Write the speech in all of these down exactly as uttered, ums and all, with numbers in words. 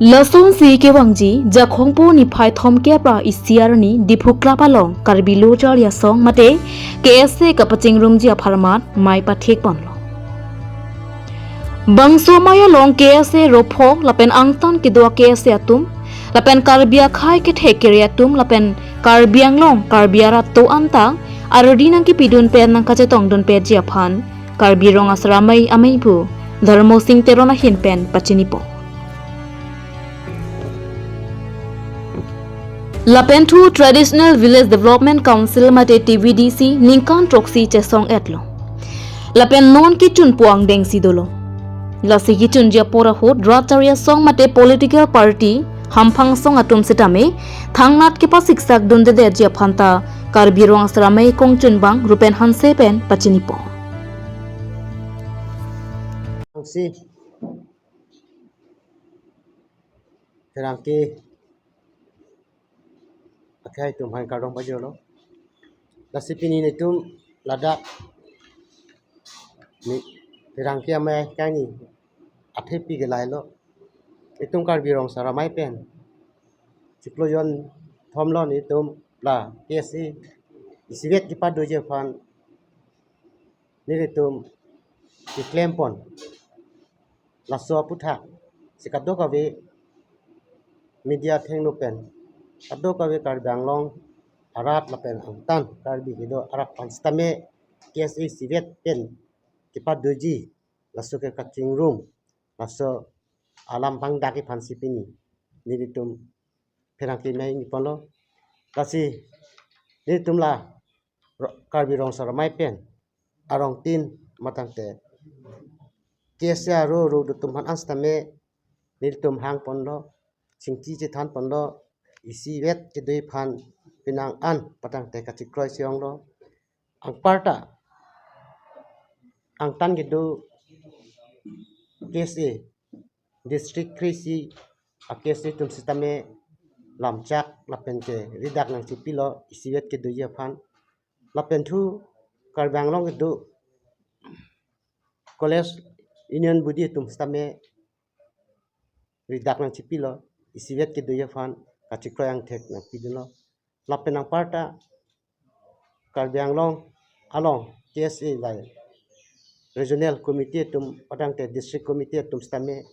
Lasonsi kevangji Jakhong po niphai thomkep ra isi arni Diphu Club along Karbi Lo Charli Asong mate K S A kapachingrumji apharman mei pathek ponlo. Bangso mei along K S A ropho lapen angtan kedo K S A atum lapen Karbi akhei kethek kere atum lapen Karbi Anglong Karbi arat to anta ardi nangkepidun pen nangkachetongdun petji aphan Karbi Rong Asar Amei ameipu Dharmo Sing Teron ahin pen pachinipo. Lapen thu Traditional Village Development Council mate T V D C ningkan throksi chesong-etlo. Lapen non kechun pu angdengsi dolo. Lasi kechunji apor ahut rat charli asong mate political party hamphang asong atum sitame thangnat kepasiksakdundedetji aphan ta Karbi Rong Asar Amei kongchunbang Rupen Hanse pen pachinipo. Angsi pherangke akhei atum aphan kardom pajirlo. Lasi pini netum ladak ni pherangke amei kani athepi ke lailo. Itum Karbi Rong Asar Amei pen chiklo jonthom lo netum la K S A isivet kepadoji aphan nelitum keklem pon. Laso aphuthak si kadokave media athengno pen kadokave Karbi Anglong arat lapen angtan Karbi kedo arat aphan sitame K S A isivet pen kepadoji laso ke kachingrum laso alam pangdakji aphansi pini nelitum pherangke mei ni ponlo. Lasi nelitum la ro-, Karbi Rong Asar Amei pen arongtin matangte K S A aro aro atum aphan an sitame nelitum hang ponlo, chingki chethan ponlo, isivet kedoji aphan penang an patangte kachikroi si-onglo. Anparta angtan kedo K S A district kre-isi a K S A atum sitame lamchak lapen ke ridak nangchipilo isivet kedoji aphan. Lapen thu Karbi Anglong kedo college union body atum sitame ridak nangchipilo isivet kedoji aphan kachikroi angthek nangpidunlo. Lapen anparta Karbi Anglong along K S A lai regional committee atum patangte district committee atum sitame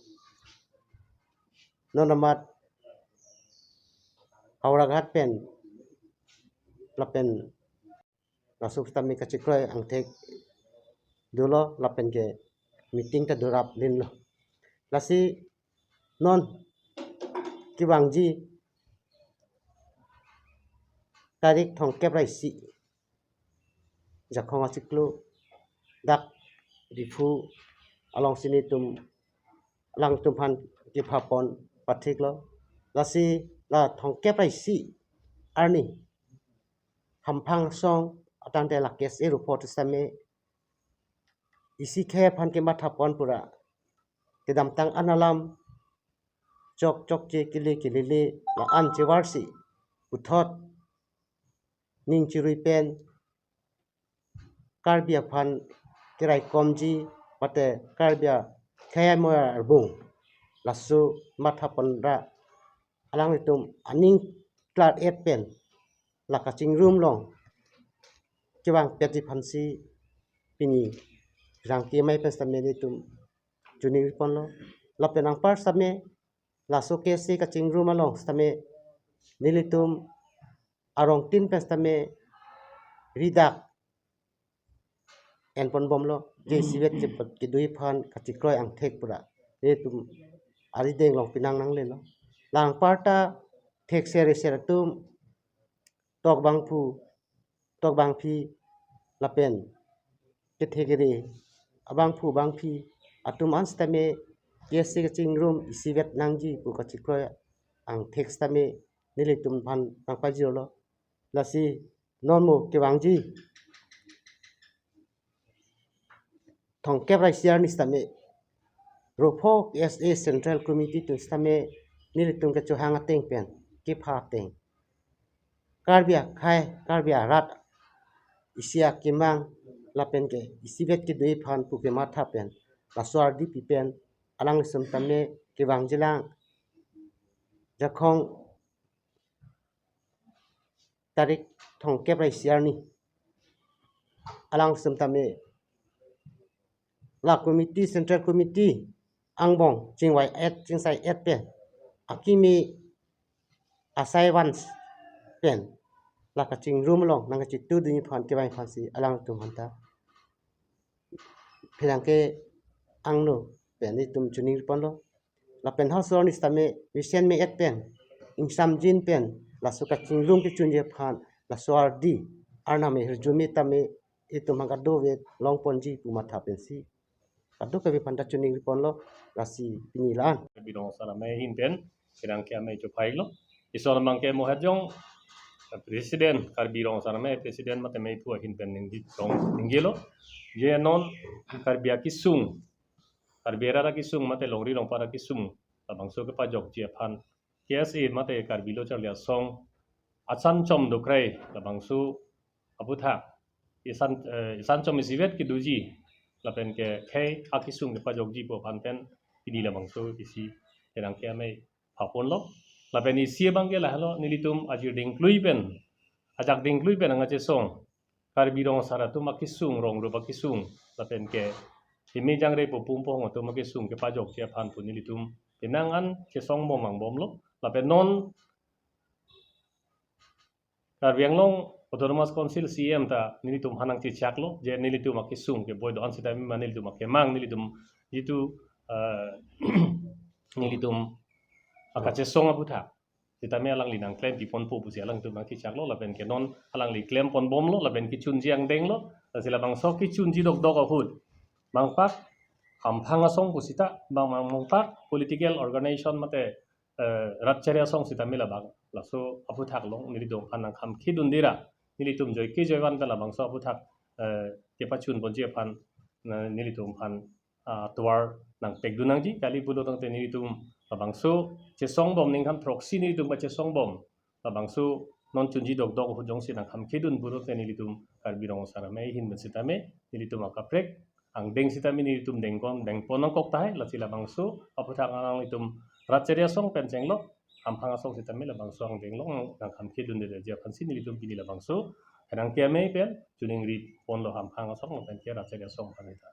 non amat Howraghat pen lapen laso sitame kachikroi angthek dolo lapen ke meeting ta dorap linlo. Lasi non kevangji tarik thomkep ra isi Jakhong achiklo dak Diphu alongsi netum alangtum aphan kepha pon patheklo. Lasi la thomkep ra isi arni hamphang asong atangte la K S A ropho atum sitame isi khei aphan kematha pon pura kedamtang an alam chok chokche kele kelele la-an chevarsi puthot ning chirui pen Karbi aphan keraikomji mate Karbi akhei amei arbung laso matha pon ra alanglitum aning klar-et pen la kachingrum along kevang petji aphansi pini pherangke amei pen sitame netum choningri ponlo. Lapen anpar sitame laso K S A kachingrum along sitame nelitum arongtin pen sitame ridak en pon bomlo, je isivet ke, kedoji aphan kachikroi angthek pura netum arideng along penang nanglelo. La anparta thekser eser atum, tokbangphu tokbangpi lapen kethek kere abangphu bangpi atum an sitame K S A kachingrum isivet nangji pu kachikroi angthek sitame nelitum aphan nangpajirlo. Lasi non mo kevangji thomkep ra isi arni sitame ropho K S A Central Committee atum sitame nelitum kechohang ateng pen kepha ateng Karbi akhei, Karbi arat isi akemang lapen ke isivet kedoji aphan pu kematha pen laso ardi pi pen alanglitum tame kevangjilang Jakhong tarik thomkep ra isi arni alang sum tame la committee, Central Committee angbong chingvai-et, chingsai-et pen akimi asai vans pen la kachingrum along nangkachitudunji aphan kevang aphansi alangtum aphanta pherangke angno pen itum choningri ponlo. Lapen ha soroni sitame visen me-et pen, ingsamjin pen, laso kachingrum kechunji aphan, laso ardi arnam ahirjume tame itum hang kadokave long ponji pu matha pensi kadokave aphanta choningri ponlo. Lasi pini la-an Karbi Rong Asar Amei ahin pen pherangke amei chophailo. Ison amang ke mohet jong President, Karbi Rong Asar Amei President mate meiphu ahin pen ningje tong ningjelo. Je non Karbi akesung, Karbi arat akesung mate longri longpat akesung labangso kepajokji aphan K S A mate Karbi Lo Charli Asong asan chom dokrai labangso aphuthak isan, eh, isan chom isivet kedoji lapen ke khei akesung kepajokji pu aphan pen pini labangso isi pherangke amei phaponlo. Lapen isi abang ke lahelo, nelitum ajir dingklui pen, ajak dingklui pen nangkachesong Karbi Rong Asar atum akesung, rong rup akesung, lapen ke himi jangre popum pohong atum akesung kepajokji aphan pu nelitum penang an chesong bom angbomlo. Lapen non Karbi Anglong Autonomous Council C E M ta nelitum aphan nangchechaklo, je nelitum akesung keboi do-an sitame ma nelitum akemang, nelitum jitu, eh, nelitum akachesong aphuthak sitame alangli nangklem piponpo pusi alangtum nangchechaklo, lapen ke non alangli klem ponbomlo, lapen kechunji angdenglo. Lasi labangso kechunji dokdok ahut mangpak hamphang asong pusita, bang mang mangpak political organization mate, eh, rat chari asong sitame labang laso aphuthak along nelitum aphan nangkhamkhidunde ra, nelitum joike joivan pen labangso aphuthak, eh, kepachun ponji aphan, eh, nelitum aphan, ah, tovar nangpekdun nangji. Kali pulo tangte nelitum labangso chesong bom, ningkan throksi nelitum kachesong bom labangso non chunji dokdok ahut jongsi nangkhamkhidun pulo tangte nelitum Karbi Rong Asar Amei ahin pen sitame nelitum akaprek angdeng sitame nelitum dengkon dengpon nangkok tahai. Lasi labangso aphuthak alanglitum rat chari asong pen chenglok hamphang asong sitame labangso angdeng along nangkhamkhidundeji aphansi nelitum pini labangso pherangke amei pen choningri ponlo, hamphang asong lapen ke rat chari asong aphan ta.